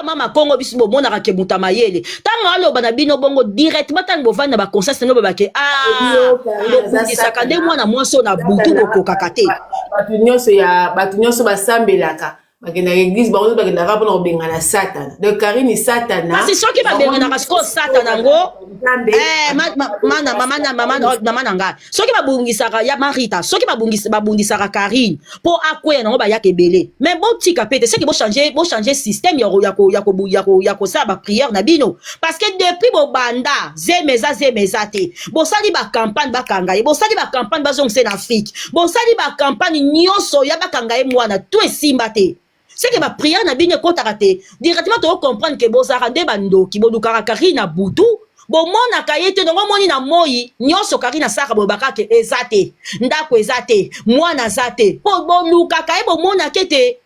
Mama Kongo biso bomonaka ke moto ya mayele ntango aloba na bino bongo directement ntango bovandi na baconscience na bino bobake ah, bobundisaka nde mwana mwasi oyo na butu bokokaka te. Bato nyonso ya bato nyonso basambelaka, bakendaka eglise, bango nyonso bakendaka mpona kobengana Satana. Donc Karine Satana. Kasi soki babenganaka sikoyo Satana yango, eh, mama na ngai, soki babungisaka ya Marita, soki babundisaka Karine mpo akweya nango, bayaka ebele. Mais botika pe te, soki bochange système ya kosala baprière na bino, parce que depuis bobanda zeme eza zeme eza te. Bosali bacampagne bakanga ye, bosali bacampagne bazongisa na Afrique, bosali bacampagne nyonso ya bakanga ye mwana to esimba te. Seke baprière na bino ekotaka te directement. Tokocomprendre ke bozalaka nde bandoki, bolukaka Karine na butu, bomonaka ye te. Ndongo omoni na moi nyonso Karine asalaka, bolobaka ke eza te, ndako eza te, mwana aza te, mpo bolukaka ye bomonaka ete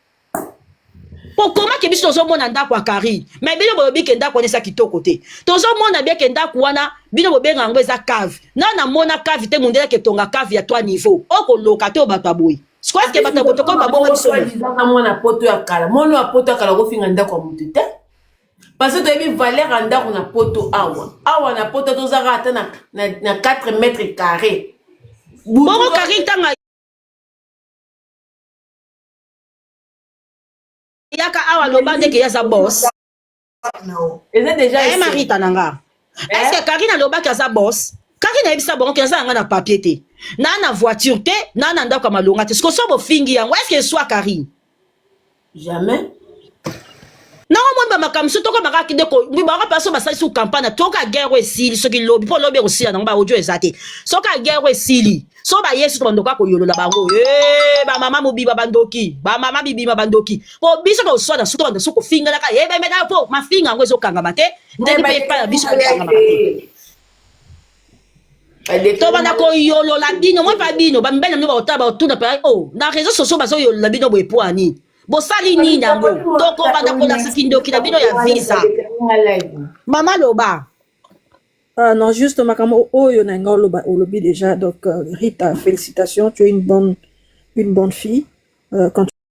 po komake. Biso tozomona ndako ya Karine, mais bino bolobi ke ndako wana eza kitoko te. Tozomona bien ke ndako wana bino bobenga yango eza cave. Na namona cave te. Mondele ketonga cave ya 3 niveau, okoloka te. Oyo bato ya boye sikoyo, eske bato ya boye tokomi babonga biso? Mwana poto ya kala, mwana ya poto ya kala kofinga ndako ya motu te, parce que toyebi valeur ya ndako na poto. Awa awa na poto tozaka ata na 4 mètre carré. Bongo Karine, ntanga yaka awa, loba ndenge ye aza boss. Eza déjà. Eh, Marita na nga, est ce que Karine alobaki aza boss? Karine ayebisa bango ke aza yanga na papier te, na voiture te, na ndako ya malonga te. Siko so bofingi yango, est ce que eswa Karine? Jamais. Nango moni bamakambo so tokoba kaka nde bango mpe so basali su campagne. Toka guerre oyo esili, soki lobi, mpo lobi ekosila nango, baaudio eza te. Soki guerre oyo esili, so bayesu to bandoki akoyolola bango. E bamama mobima bandoki, bamama bibima bandoki, mpo biso toswana su tobanda su kofinganaka ebemena, mpo mafinga yango ezokangama te. Ndenge mpe epai na biso ekangamaka te, tobanda koyolola bino. Moi mpa bino bamibali na bino baotala, baotuna mpe o na réseau sociaux bazoyolola bino boye, po ani bosali nini yango? Tokobanda kolakisa kindoki na bino ya visa. Mama, loba. Ah non, juste makambo oyo na nga oloba, olobi déjà. Donc Rita, félicitations, tu es une bonne fille. Quand